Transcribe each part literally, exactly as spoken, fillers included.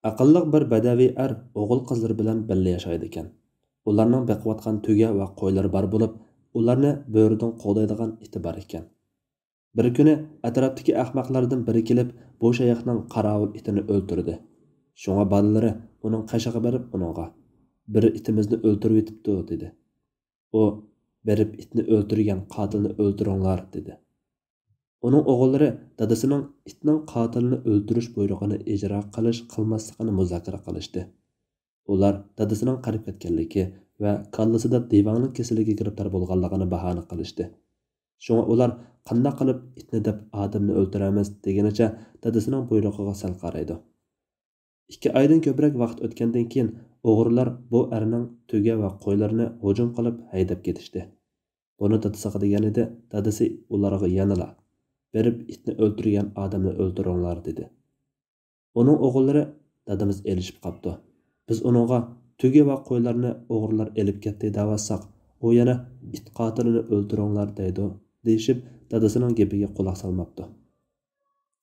ئەقىللىق بىر بەدەۋىي ئەر ئوغۇل قىزلىرى بىلەن بىللە ياشايدىكەن. ئۇلارنىڭ بېقىۋاتقان تۆگە ۋە قويلىرى بار بولۇپ، ئۇلارنى بۆرىدىن قوغدايدىغان ئىتى بار ئىكەن. بىر كۈنى ئەتراپتىكى ئەخمەقلەردىن بىرى كېلىپ، بۇ شەيخنىڭ قاراۋۇل ئىتىنى ئۆلتۈردى. شۇڭا بالىلىرى ئۇنىڭ قېشىغا بېرىپ ئۇنىڭغا، «بىرى ئىتىمىزنى ئۆلتۈرۈۋېتىپتۇ» دېدى. ئۇ، «بېرىپ ئىتنى ئۆلتۈرگەن قاتىلنى ئۆلتۈرۈڭلار» دېدى. ئۇنىڭ ئوغۇللىرى دادىسىنىڭ ئىتنىڭ قاتىلىنى ئۆلتۈرۈش بۇيرۇقىنى ئىجرا قىلىش، قىلماسلىقىنى مۇزاكىرە قىلىشتى. ئۇلار دادىسىنىڭ قېرىپ كەتكەنلىكى ۋە كاللىسىدا دىۋاڭنىڭ كېسىلىگە گىرىپتار بولغانلىقىنى باھانە قىلىشتى. شۇڭا ئۇلار قانداق قىلىپ ئىتنى دەپ ئادەمنى ئۆلتۈرەمىز دېگىنىچە دادىسىنىڭ بۇيرۇقىغا سەل قارايدۇ. ئىككى ئايدىن كۆپرەك ۋاقىت ئۆتكەندىن كېيىن ئوغرىلار بۇ ئەرنىڭ تۆگە ۋە قويلىرىنى ھۇجۇم قىلىپ ھەيدەپ كېتىشتى. بۇنى دادىسىغا دېگەنىدى، دادىسى ئۇلارغا يەنىلا، «بېرىپ ئىتنى ئۆلتۈرگەن ئادەمنى ئۆلتۈرۈڭلار» دېدى. ئۇنىڭ ئوغۇللىرى، «دادىمىز ئېلىشىپ قاپتۇ. بىز ئۇنىڭغا تۆگە ۋە قويلارنى ئوغرىلار ئېلىپ كەتتى دەۋاتساق، ئۇ يەنە، 'ئىت قاتىلىنى ئۆلتۈرۈڭلار' دەيدۇ» دېيىشىپ، دادىسىنىڭ گېپىگە قۇلاق سالماپتۇ.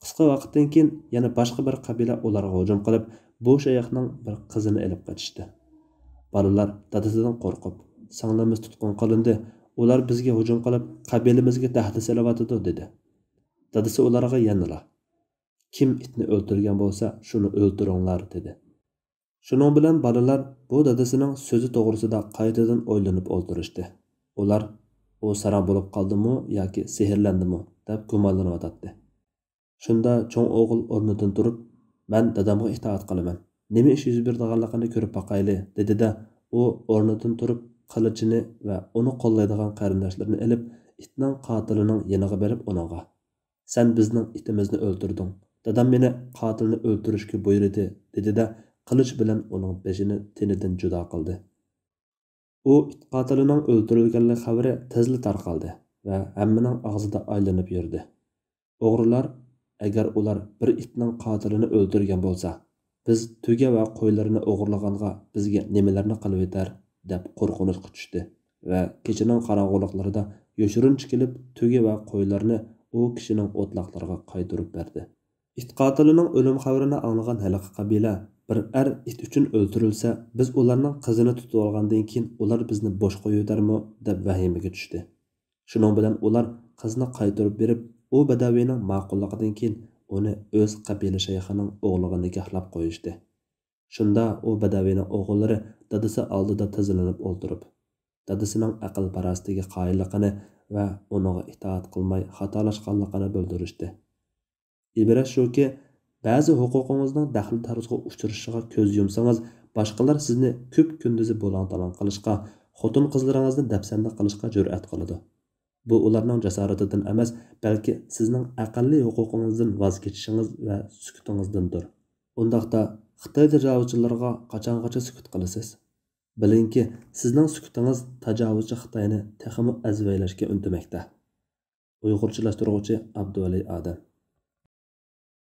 قىسقا ۋاقىتتىن كېيىن يەنە باشقا بىر قەبىلە ئۇلارغا ھۇجۇم قىلىپ، بۇ شەيخنىڭ بىر قىزىنى ئېلىپ قېچىشتى. بالىلار دادىسىدىن قورقۇپ، «سىڭلىمىز تۇتقۇن قىلىندى، ئۇلار بىزگە ھۇجۇم قىلىپ، قەبىلىمىزگە تەھدىت سېلىۋاتىدۇ» دېدى. دادىسى ئۇلارغا يەنىلا، «كىم ئىتنى ئۆلتۈرگەن بولسا، شۇنى ئۆلتۈرۈڭلار» دېدى. شۇنىڭ بىلەن بالىلار بۇ دادىسىنىڭ سۆزى توغرىسىدا قايتىدىن ئويلىنىپ ئولتۇرۇشتى. ئۇلار، «ئۇ ساراڭ بولۇپ قالدىمۇ ياكى سېھىرلەندىمۇ؟» دەپ گۇمانلىنىۋاتاتتى. شۇندا چوڭ ئوغۇل ئورنىدىن تۇرۇپ، «مەن دادامغا ئىتائەت قىلىمەن. نېمە ئىش يۈز بېرىدىغانلىقىنى كۆرۈپ باقايلى» دېدى-دە، ئۇ ئورنىدىن تۇرۇپ، قىلىچىنى ۋە ئۇنى قوللايدىغان قېرىنداشلىرىنى ئېلىپ، ئىتنىڭ قاتىلىنىڭ يېنىغا بېرىپ ئۇنىڭغا، «سەن بىزنىڭ ئىتىمىزنى ئۆلتۈردۈڭ. دادام مېنى قاتىلنى ئۆلتۈرۈشكە بۇيرۇدى» دېدى-دە، قىلىچ بىلەن ئۇنىڭ بېشىنى تېنىدىن جۇدا قىلدى. ئۇ ئىت قاتىلىنىڭ ئۆلتۈرۈلگەنلىك خەۋىرى تېزلا تارقالدى ۋە ھەممىنىڭ ئاغزىدا ئايلىنىپ يۈردى. ئوغرىلار، «ئەگەر ئۇلار بىر ئىتنىڭ قاتىلىنى ئۆلتۈرگەن بولسا، بىز تۆگە ۋە قويلىرىنى ئوغرىلىغانغا بىزگە نېمىلەرنى قىلىۋېتەر؟» دەپ قورقۇنچقا چۈشتى ۋە كېچىنىڭ قاراڭغۇلۇقلىرىدا يوشۇرۇنچە كېلىپ، تۆگە ۋە قويلىرىنى ئۇ كىشىنىڭ ئوتلاقلىرىغا قايتۇرۇپ بەردى. ئىت قاتىلىنىڭ ئۆلۈم خەۋىرىنى ئاڭلىغان ھېلىقى قەبىلە، «بىر ئەر ئىت ئۈچۈن ئۆلتۈرۈلسە، بىز ئۇلارنىڭ قىزىنى تۇتۇۋالغاندىن كېيىن ئۇلار بىزنى بوش قويۇۋېتەرمۇ؟» دەپ ۋەھىمىگە چۈشتى. شۇنىڭ بىلەن ئۇلار قىزنى قايتۇرۇپ بېرىپ، ئۇ بەدەۋىنىڭ ماقۇللۇقىدىن كېيىن ئۇنى ئۆز قەبىلە شەيخىنىڭ ئوغلىغا نىكاھلاپ قويۇشتى. شۇندا ئۇ بەدەۋىنىڭ ئوغۇللىرى دادىسى ئالدىدا تىزلىنىپ ئولتۇرۇپ، دادىسىنىڭ ئەقىل-پاراسىتىگە قايىللىقىنى ۋە ئۇنىڭغا ئىتائەت قىلماي خاتالاشقانلىقىنى بىلدۈرۈشتى. ئىبرەت شۇكى، بەزى ھوقۇقىڭىزنىڭ دەخلى-تەرۇزغا ئۇچرىشىغا كۆز يۇمسىڭىز، باشقىلار سىزنى كۈپ-كۈندۈزى بۇلاڭ-تالاڭ قىلىشقا، خوتۇن-قىزلىرىڭىزنى دەپسەندە قىلىشقا جۈرئەت قىلىدۇ. بۇ ئۇلارنىڭ جاسارىتىدىن ئەمەس، بەلكى سىزنىڭ ئەقەللىي ھوقۇقىڭىزدىن ۋاز كېچىشىڭىز ۋە سۈكۈتىڭىزدىندۇر. ئۇنداقتا، خىتاي تاجاۋۇزچىلىرىغا قاچانغىچە سۈكۈت قىلىسىز؟ بىلىڭكى، سىزنىڭ سۈكۈتىڭىز تاجاۋۇزچى خىتاينى تېخىمۇ ئەزۋەيلەشكە ئۈندىمەكتە. ئۇيغۇرچىلاشتۇرغۇچى ئابدۇۋەلى ئادەم.